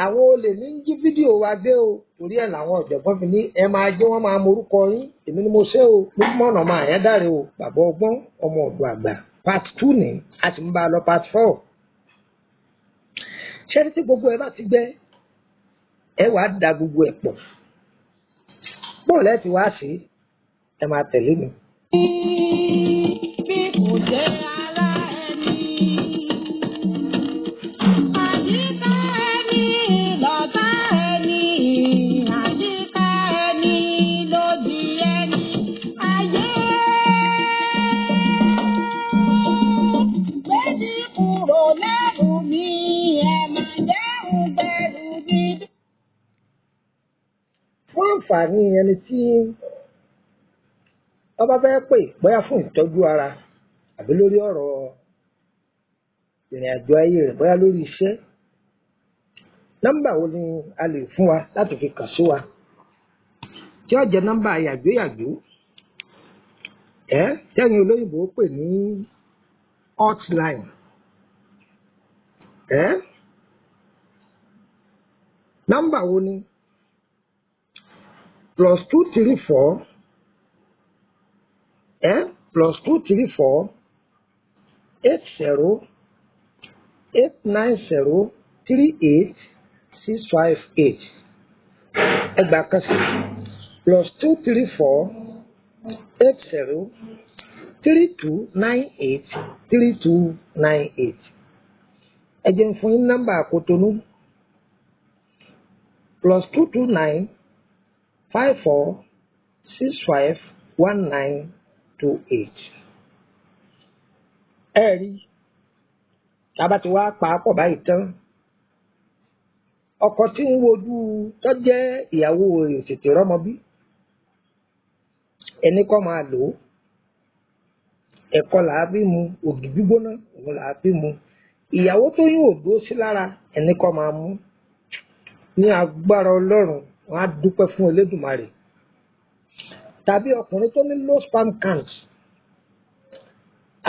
Àwọn olè ní ń jí fídíò wa gbé o. Torí ẹ̀ làwọn ọ̀jọ̀gbọ́n fi ní ẹ máa jẹ́ wọ́n máa morúkọ yín. Èmi ni mo ṣe o. Lukman ọmọ Àyándàrè o. Bàbá ọgbọ́n ọmọ ọ̀dọ̀ àgbà. Part 2 ni a sì ń bá a lọ part 4. Ṣẹ́rí tí gbogbo ẹ bá ti gbẹ, ẹ wàá da gbogbo ẹ̀ pọ̀. Bóòlù ẹ ti wá sí, ẹ máa tẹ̀lé mi. Bí kò ṣe ara ẹni. Àyíká ẹni lọ̀tá ẹni, àyíká ẹni lòdì ẹni. Ayé gbèsè kúrò lẹ́rù mi, ẹ máa dẹ́rù bẹ̀rù mi. Fún àǹfààní ẹni tí ọba fẹ́ pè bóyá fún ìtọ́jú ara àbí lórí ọ̀rọ̀ ìrìn àjò ayé rẹ̀, bóyá lórí iṣẹ́, nọ́mbà wo ni a lè fún wa láti fi kàn sí wa? tí ó jẹ́ nọ́mbà yàjóyàjó ẹ tẹ́yìn olóyìnbó pè ní hotline. Ẹ nọ́mbà wo ni? +234 +234 80 890 38 658. Ẹgbàá kan sí +234 80 3298 3298. Ẹ jẹ́ n fún yín nọ́mbà Kòtónú +229 54 65 19 28. Ẹ rí tá a bá ti wá pa á pọ̀ báyìí tán, ọkọ tí ń wojú tó jẹ́ ìyàwó rẹ̀ ò tètè rọ́mọ bí, ẹni kọ́ máa lò ó. Ẹ̀kọ là á fi mu, ògì gbígbóná òun là á fi mu. Ìyàwó tó yún òdó sí lára, ẹni kọ́ máa mú. Ní agbára Ọlọ́run, wọn á dúpẹ́ fún Elédùmarè. Tàbí ọkùnrin tó ní low sperm count,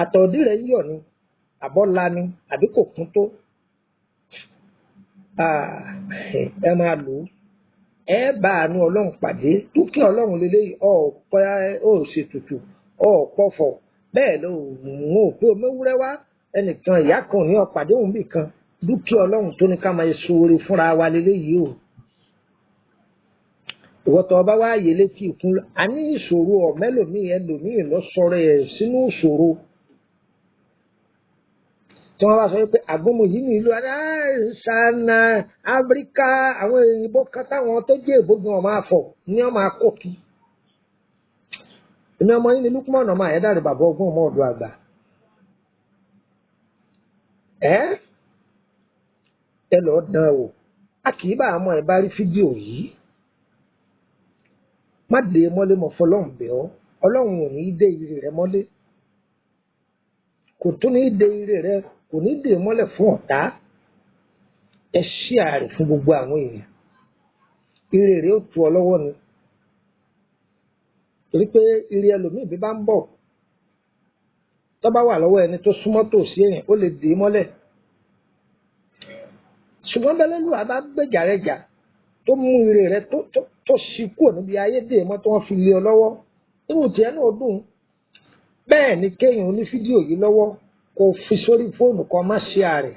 àtọ̀dí rẹ̀ ń yọ̀ ni, àbọ́lá ni, àbí kò kún tó. Ẹ máa lò ó. Ẹ bá àánú Ọlọ́run pàdé. Dúkìá Ọlọ́run leléyìí, ọ̀pẹ́ ò ṣètùtù, ọ̀pọ̀fọ̀. Bẹ́ẹ̀ ló mú ò pé omewúrẹ́ wá, ẹnìkan ìyá kan ò ní ọ̀pàdé òun bì kan. Dúkìá Ọlọ́run tó ní ká máa ṣoore fúnra wa leléyìí o. Ìwọ tó bá wá yé létí ìkún, a ní ìṣòro ọ̀mẹ́lòmíì ẹlòmíì lọ sọ̀rọ̀ ẹ̀ sínú ìṣòro. Tí wọ́n bá sọ pé àgbọ̀mọ̀ yìí ní ìlú aláìsànà Áfíríkà, àwọn òyìnbó kan táwọn tó jẹ́ èbó gan máa fọ̀ ní wọ́n máa kó kí. Èmi ọmọ yín ni Lukman ọmọ Àyẹ́dàrè, bàbá ọgbọ́n ọmọ ọ̀dọ̀ àgbà. Ẹ ẹ lọ́ọ́ dán o, a kì í bá àmọ́ ẹ bá rí fídíò yìí. Má dé mọ́lé mọ́ fọlọ́run bẹ̀ ọ́, Ọlọ́run ò ní í dé ire rẹ mọ́lé. Kò tún ní í dé ire rẹ, kò ní dè mọ́lẹ̀ fún ọ̀tá. Ẹ ṣí ààrẹ fún gbogbo àwọn èèyàn. Ire rẹ ó tu ọ lọ́wọ́ ni. Torí pé ire ẹlòmíì bí bá ń bọ̀, tó bá wà lọ́wọ́ ẹni tó súnmọ́ tòsí èèyàn, ó lè dè é mọ́lẹ̀. Ṣùgbọ́n bẹ́lẹ́ lù wá bá gbèjà rẹ jà, tó mú ire rẹ tó ṣí kúrò níbi ayé dè mọ́ tí wọ́n fi lé ọ lọ́wọ́. Inú tiẹ̀ náà dùn. Bẹ́ẹ̀ ni kéèyàn oní fídíò yìí lọ́wọ́ kó fi sórí fóònù kan, má ṣe ààrẹ.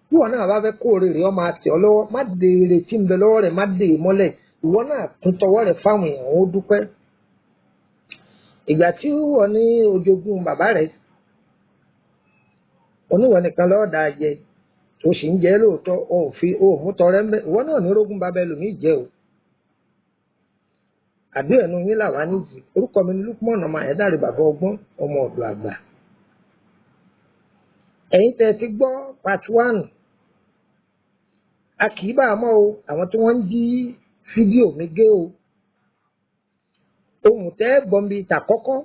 Bí wọn náà bá fẹ́ kó oore rẹ̀, ọ máa tẹ̀ ọ́ lọ́wọ́. Má de ire tí ń bẹ lọ́wọ́ rẹ̀, má de e mọ́lẹ̀. Ìwọ náà tún tọwọ́ rẹ̀ fáwọn èèyàn, ó dúpẹ́. Ìgbà tí wọ́n ní ojogún bàbá rẹ̀, oníwọ̀ nìkan lọ́ọ́ da jẹ, o sì ń jẹ lóòótọ́, o ò fi o ò mú tọrẹ mbẹ. Ìwọ náà ní rógún bàbá ẹlòmíì jẹ o. Àbí ẹnu yín làwa níjì. Orúkọ mi ni Lukman ọmọ Àyẹ́dàrè, bàbá ọgbọ́n ọmọ ọ̀dọ̀ àgbà. Ẹ̀yin tẹ́ ẹ ti gbọ́ part 1, a kì í bá a mọ́ o, àwọn tí wọ́n ń jí fídíò mi gé o. Ohun tẹ́ ẹ gbọ́n bí tàkọ́kọ́,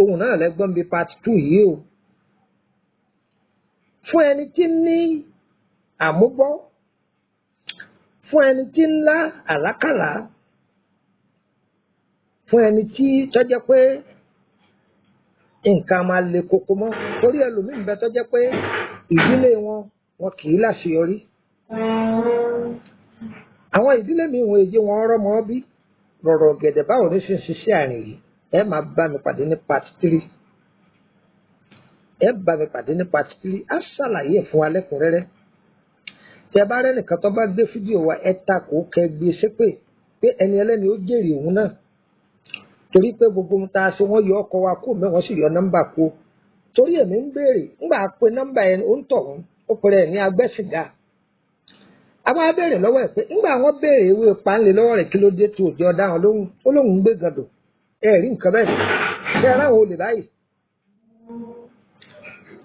ohun náà lẹ gbọ́n bí part 2 yìí o. Fún ẹni tí ń ní àmúbọ́, fún ẹni tí ń lá àlákàlà, fún ẹni tí tó jẹ́ pé nǹkan máa le koko mọ́, torí ẹlòmíì ń bẹ tó jẹ́ pé ìdílé wọn wọn kì í láṣeyọrí. Àwọn ìdílé mi wọn èyí wọn rọ́mọ bí rọ̀rọ̀ gẹ̀dẹ̀. Báwo ní ṣe ń ṣiṣẹ́ àrìn yìí? Ẹ máa bá mi pàdé ní part 3. Ẹ bá mi pàdé ní part 3, á ṣàlàyé fún wa lẹ́kùnrẹ́rẹ́. Tẹ bá rẹ́ nìkan tó bá gbé fídíò wa, ẹ takò kẹ gbé ṣépè pé ẹni ẹlẹ́ni ó jèrè òun náà. Torí pé gbogbo ohun tá a ṣe, wọ́n yọ ọkọ̀ wa kó mẹ́wọ́n sì yọ nọ́mbà kó. Torí èmi ń béèrè ńgbà pé nọ́mbà ẹni ó ń tọ̀hún, ó pèrè ẹ̀ ní agbẹ́sìgá. A máa béèrè lọ́wọ́ ẹ̀ pé ńgbà wọ́n béèrè ewé páńlé lọ́wọ́ rẹ̀, kí ló dé tó òjò ọ̀dá wọn lóhùn? Ó lóhùn ń gbé gàdò. Ẹ rí nǹkan bẹ́ẹ̀. Ṣé ẹ ráwọn olè báyìí?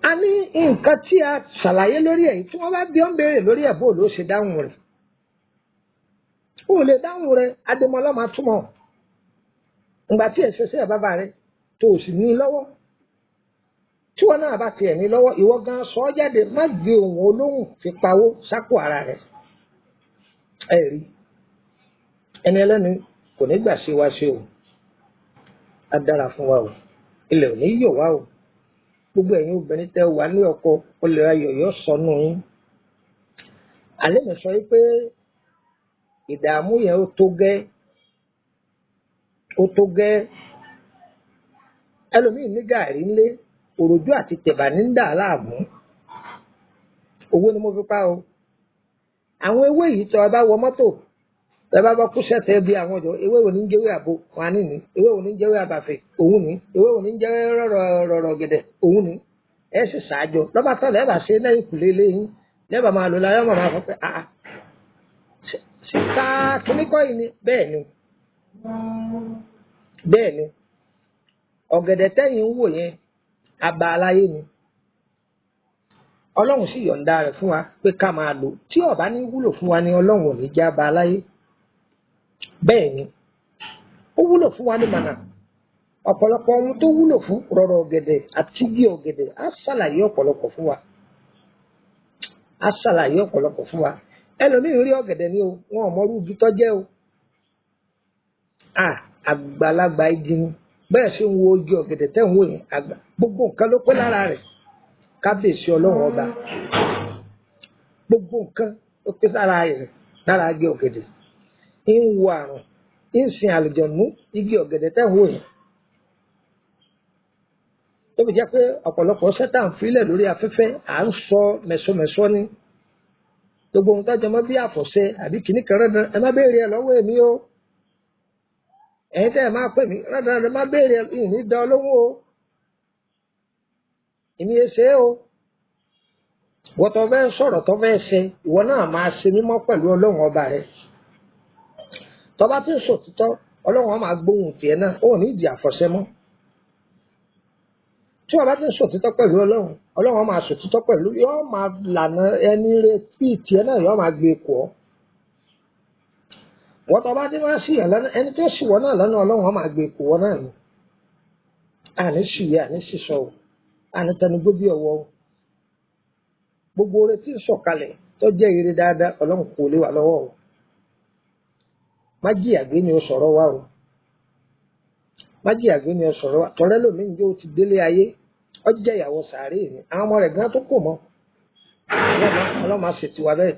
A ní nǹkan tí a ṣàlàyé lórí ẹ̀ tí wọ́n bá bí ọ́n béèrè lórí ẹ̀, bó ló ṣe dáhùn rẹ̀? Ó lè dáhùn rẹ̀, Adémọlá máa túmọ̀. Ìgbà tí ẹ̀ṣẹ̀ sí ẹ̀ bàbá rẹ̀ tó o sì ní lọ́wọ́. Tí wọn náà bá tiẹ̀ ní lọ́wọ́, ìwọ gan sọ ọ́ jáde, má gbé ohun olóhùn fi pawó sápò ara rẹ̀. Ẹ rí ẹni ẹlẹ́ni Kò ní gbà sí wa ṣe o. Á dára fún wa o. Ilẹ̀ ò ní yọ̀ wá o. Gbogbo ẹ̀yin obìnrin tẹ́ wà ní ọkọ, olè ayọ̀ yóò sọnù yín. Àlẹ́ mi sọ wípé ìdààmú yẹn ó tó gẹ́, ó tó gẹ́. Ẹlòmíì ní gàárì ńlé, òròjú àti tẹ̀bà ní ń dà á láàmú. Owó ni mo fi pa o. Àwọn ewé yìí tọ́ ẹ bá wọ mọ́tò, ẹ bá bá kú sẹ́tẹ̀ bí àwọn ọjọ́, ewé wo ní ń jẹ́wé àbo, wọn á ní ní, ewé wo ní ń jẹ́wé àbàfẹ́, òun ní, ewé wo ní ń jẹ́wé rọ̀rọ̀ rọ̀rọ̀ gẹ̀dẹ̀, òun ní. Ẹ sì ṣáájọ, lọ́ba tán lẹ́ẹ̀ bá ṣe lẹ́yìn kùlé léyìn, lẹ́ẹ̀ bá máa lò láyọ̀ máa fọ pé àá ṣe ká kíní kọ́ yìí ni, bẹ́ẹ̀ ni, bẹ́ẹ̀ ni. Ọ̀gẹ̀dẹ̀ tẹ́yìn ń wò yẹn, aba aláyé ni. Ọlọ́run sì yọ̀ǹda rẹ̀ fún wa pé ká máa lò. Tí ó bá ní wúlò fún wa ni Ọlọ́run ò ní já aba aláyé. Bẹ́ẹ̀ ni, ó wúlò fún wa ní mànà. Ọ̀pọ̀lọpọ̀ ohun tó wúlò fún rọ̀rọ̀ ọ̀gẹ̀dẹ̀ àti igi ọ̀gẹ̀dẹ̀ á ṣàlàyé ọ̀pọ̀lọpọ̀ fún wa. Á ṣàlàyé ọ̀pọ̀lọpọ̀ fún wa. Ẹlòmíì rí ọ̀gẹ̀dẹ̀ ni o, wọn ò mọrú igi tó jẹ́ o. À, àgbàlagbà igi ni. Bẹ́ẹ̀ ṣe ń wo igi ọ̀gẹ̀dẹ̀ tẹ́ ń wò yẹn, àgbà gbogbo nǹkan ló pé lára rẹ̀. Kábíyèsí Ọlọ́run ọba. Gbogbo nǹkan ló pé lára rẹ̀, lára igi ọ̀gẹ̀dẹ̀. Ń wo àrùn, ń sin àlùjọ̀nú igi ọ̀gẹ̀dẹ̀ tẹ́ ń wò yẹn. Tó fi jẹ́ pé ọ̀pọ̀lọpọ̀ sẹ́tà ń filẹ̀ lórí afẹ́fẹ́, à ń sọ mẹ̀sọmẹ̀sọ ni. Gbogbo ohun tó jẹ mọ́ bí àfọ̀ṣẹ àbí kìnnì kan rẹ́dán, ẹ má béèrè ẹ lọ́wọ́ èmi o. Ẹ̀yin tẹ́ ẹ máa pè mí rẹ́dán, ẹ má béèrè ẹ, ìní dán lóhùn o. Èmi yẹn ṣe é o. Wọ́n tó fẹ́ sọ̀rọ̀ tó fẹ́ ṣe, ìwọ náà máa ṣe mímọ́ pẹ̀lú Ọlọ́run ọba rẹ. Tó bá ti ń sòtítọ́, Ọlọ́run á máa gbóhùn tiẹ̀ náà, ó ní ìdí àfọ̀ṣẹ mọ́. Tí wọ́n bá ti ń sòtítọ́ pẹ̀lú Ọlọ́run, Ọlọ́run á máa sòtítọ́ pẹ̀lú, yóò máa lànà ẹni rẹ bí tiẹ̀ náà yóò máa gbé kọ́. Wọ́n tó bá ti máa ṣì yàn lọ́nà, ẹni tó ṣì wọ́n náà lọ́nà Ọlọ́run á máa gbé kọ́ wọ́n náà ni. Àní ṣìyẹ, àní ṣìṣọ o, àní tẹnugbó bí ọwọ́ o. Gbogbo oore tí ń sọ̀kalẹ̀ tó jẹ́ ire dáadáa, Ọlọ́run kò lè wà lọ́wọ́ o. Má jìyà gbé ni o sọ̀rọ̀ wa o. Má jìyà gbé ni o sọ̀rọ̀ wa. Tọ̀rẹ́ lòmíì ń jẹ́ o ti délé ayé, ó jẹ́ ìyàwó sàárè ni. Àwọn ọmọ rẹ̀ gan tó kò mọ́. Ọlọ́run á ṣe tiwa bẹ́ẹ̀.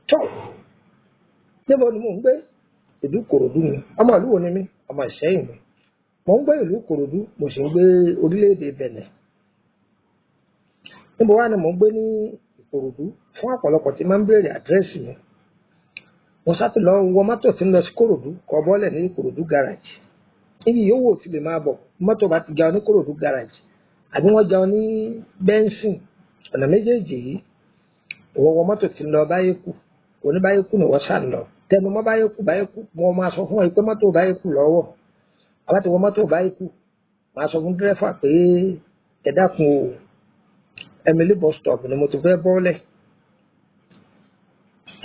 Tọ́, níbo ni mò ń gbé? Ìlú Ìkòròdú ni. Ọmọ ìlú wo ni mí? Ọmọ Ìṣẹ́yìn ni. Mò ń gbé ìlú Ìkòròdú, mo sì ń gbé orílẹ̀-èdè Bẹ̀nẹ̀. Níbo wá ni mò ń gbé ní Ìkòròdú? Fún ọ̀pọ̀lọpọ̀ tí máa ń béèrè àdírẹ́sì mi. Mo sá ti lọ wọ mọ́tò tí ń lọ sí Kòròdú, kọ bọ́lẹ̀ ní Ìkòròdú garage. Níbi yòówù tí lè máa bọ̀, mọ́tò bá ti já ọ ní Kòròdú garage, àbí wọ́n já ọ ní Bẹ́ńsìn, ọ̀nà méjèèjì yìí, ìwọ wọ mọ́tò tí ń lọ Báyékù, òní Báyékù ni wọ́n sá lọ. Tẹnu mọ́ Báyékù, Báyékù, mo máa sọ fún ẹ pé mọ́tò Báyékù lọ́wọ́. Àbá ti wọ mọ́tò Báyékù, màá sọ fún dírẹ́fà pé ẹ dákun o, Emily bus stop ni mo ti fẹ́ bọ́lẹ̀.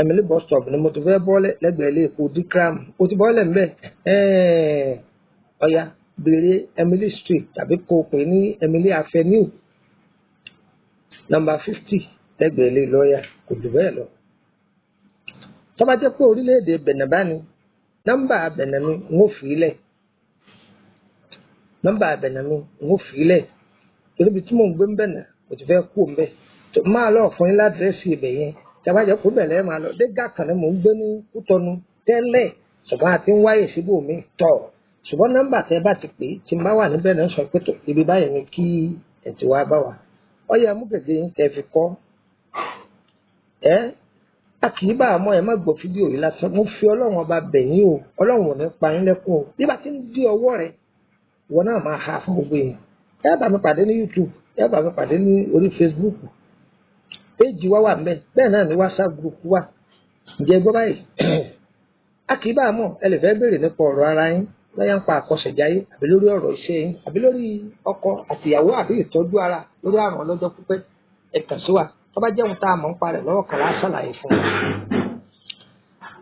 Emily bus stop ni mo ti fẹ́ bọ́lẹ̀ lẹ́gbẹ̀ẹ́ ilé epo Dikram. O ti bọ́lẹ̀ ńbẹ̀? Ẹ̀ẹ́n, ọ̀ya béèrè Emily Street tàbí kó o pè ní Emily Avenue nọ́mbà 50 lẹ́gbẹ̀ẹ́ ilé lọ́ọ̀yà, kò jù bẹ́ẹ̀ lọ. Tó bá jẹ́ pé orílẹ̀-èdè Bẹ̀nẹ̀ bá ní, nọ́mbà Bẹ̀nẹ̀ mi ń ó fi í lẹ̀. Nọ́mbà Bẹ̀nẹ̀ mi ń ó fi í lẹ̀. Torí ibi tí mò ń gbé ń Bẹ̀nẹ̀, mo ti fẹ́ kú ńbẹ̀. Tó máa lọ fún yín ládírẹ́sì ibẹ̀ yẹn. Tí a bá jẹ́ pé bẹ̀rẹ̀ máa lọ, dégà kan ni mò ń gbé ní Kútọ́nù tẹ́lẹ̀, ṣùgbọ́n a ti ń wáyè síbò mi tọ̀. Ṣùgbọ́n nọ́mbà tẹ́ bá ti pè é, tí n bá wà níbẹ̀ náà sọ pé tó ibi báyìí ni kí ẹ ti wá bá wa. Ọ̀yá mú gègé yín kẹ́ fi kọ́. Ẹ́ a kì í bá a mọ̀, ẹ má gbọ́ fídíò yìí lásán. Mo fi Ọlọ́run ọba bẹ̀ yín o. Ọlọ́run ò ní pa yín lẹ́kún o. Bí bá ti ń dí ọwọ́ rẹ, ìwọ náà máa ha fún gbogbo èèyàn. Ẹ bá mi pàdé ní YouTube, ẹ bá mi pàdé ní orí Facebook. Péèjì wa wà ńbẹ̀, bẹ́ẹ̀ náà ni WhatsApp group wà. Ǹjẹ́ gbọ́ báyìí? A kì í bá a mọ̀, ẹ lè fẹ́ béèrè nípa ọ̀rọ̀ ara yín, bóyá ń pa àkọsẹ̀jáyé, àbí lórí ọ̀rọ̀ iṣẹ́ yín, àbí lórí ọkọ àtìyàwó, àbí ìtọ́jú ara lórí àrùn ọlọ́jọ́ pípẹ́. Ẹ kàn sí wa. Tó bá jẹ́ ohun tá a mọ̀ ń pa rẹ̀ lọ́wọ́ kan lá ṣàlàyé fún wa.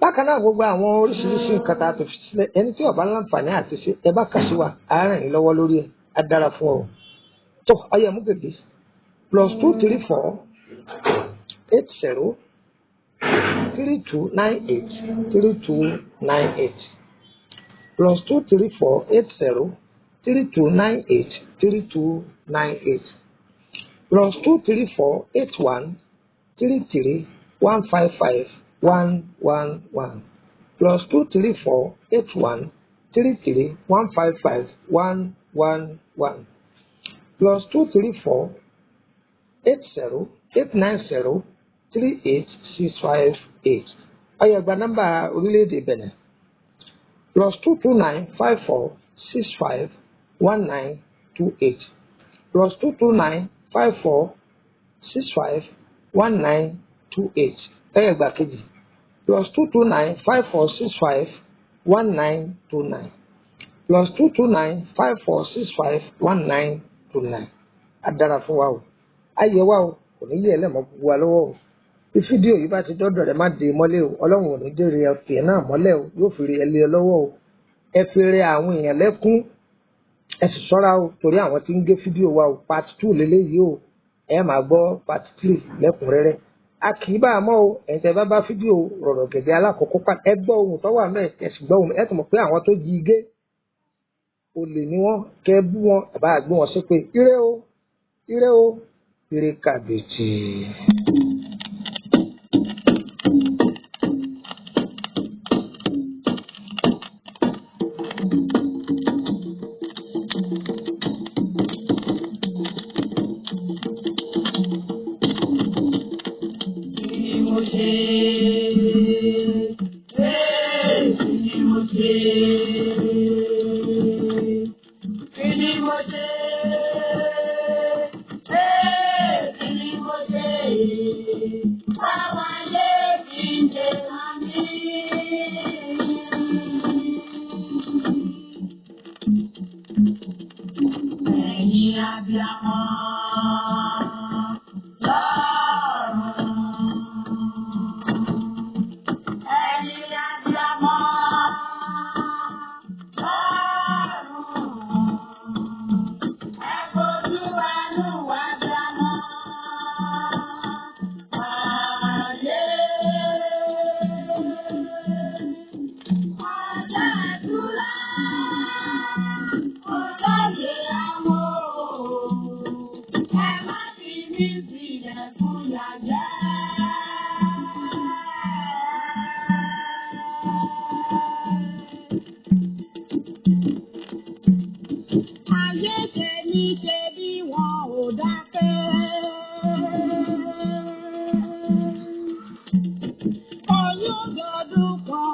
Bákan náà gbogbo àwọn oríṣiríṣi nǹkan tá a ti fi sílẹ̀, ẹni tí ó bá láǹfààní àti ṣe, ẹ bá kàn sí wa, á ràn yín lọ́wọ́ lórí ẹ̀, á dára fún ọ. Tó ọyẹ mú gègé +234 80 3298 3298, +234 80 3298 3298, +234 81 33 155 111, +234 81 33 155 111, +234 80 890 38658. Ó yá, gba nọ́mbà orílẹ̀-èdè Benin: +229 54 65 1928, +229 54 65 1928. Ó yá, gba kejì: +229 54 65 1929, +229 54 65 1929. Á dára fún wa o, á yẹ wa o, kò ní yẹ ẹlẹ́mọ̀ gbogbo wa lọ́wọ́ o. Bí fídíò yìí bá ti dọ́dọ̀ rẹ̀, má dé mọ́lẹ̀ o. Ọlọ́run ò ní dèrè ọ̀tẹ̀ náà mọ́lẹ̀ o, yóò fi rí ẹ lé ẹ lọ́wọ́ o. Ẹ fi rẹ àwọn èèyàn lẹ́kún, ẹ sì ṣọ́ra o, torí àwọn tí ń gé fídíò wa o. Part 2 lélẹ́yìí o, ẹ máa gbọ́ part 3 lẹ́kùnrẹ́rẹ́. A kì í bá a mọ́ o. Ẹ̀yin tẹ́ bá bá fídíò rọ̀rọ̀ gẹ̀dẹ̀ alákọ̀ọ́kọ́ pa, ẹ gbọ́ ohun tó wà mẹ́ẹ̀, ẹ sì gbọ́ ohun, ẹ tún mọ̀ pé àwọn tó jí igé olè ni wọ́n. Kẹ́ bú wọn, àbá gbé wọn ṣépè. Ire o, ire o, ire kàbìtì. Kí ni mo ṣe? Ee, kí ni mo ṣe? Kí ni mo ṣe? Ee, kí ni mo ṣe? Báwa lè fi ṣe àmì. Ẹ̀yin abiyamọ lọ́run. Ẹ̀yin abiyamọ lọ́run. Ẹ fojú àánú wá dáná. Ayé. Ọjọ́ àdúrà. Ọlọ́yẹ àwọ̀. Ẹ má fi mí sílẹ̀ fún yàyà. Ayé ṣe mí ṣe bí wọn ò dákẹ́. Oyún dọdún kan.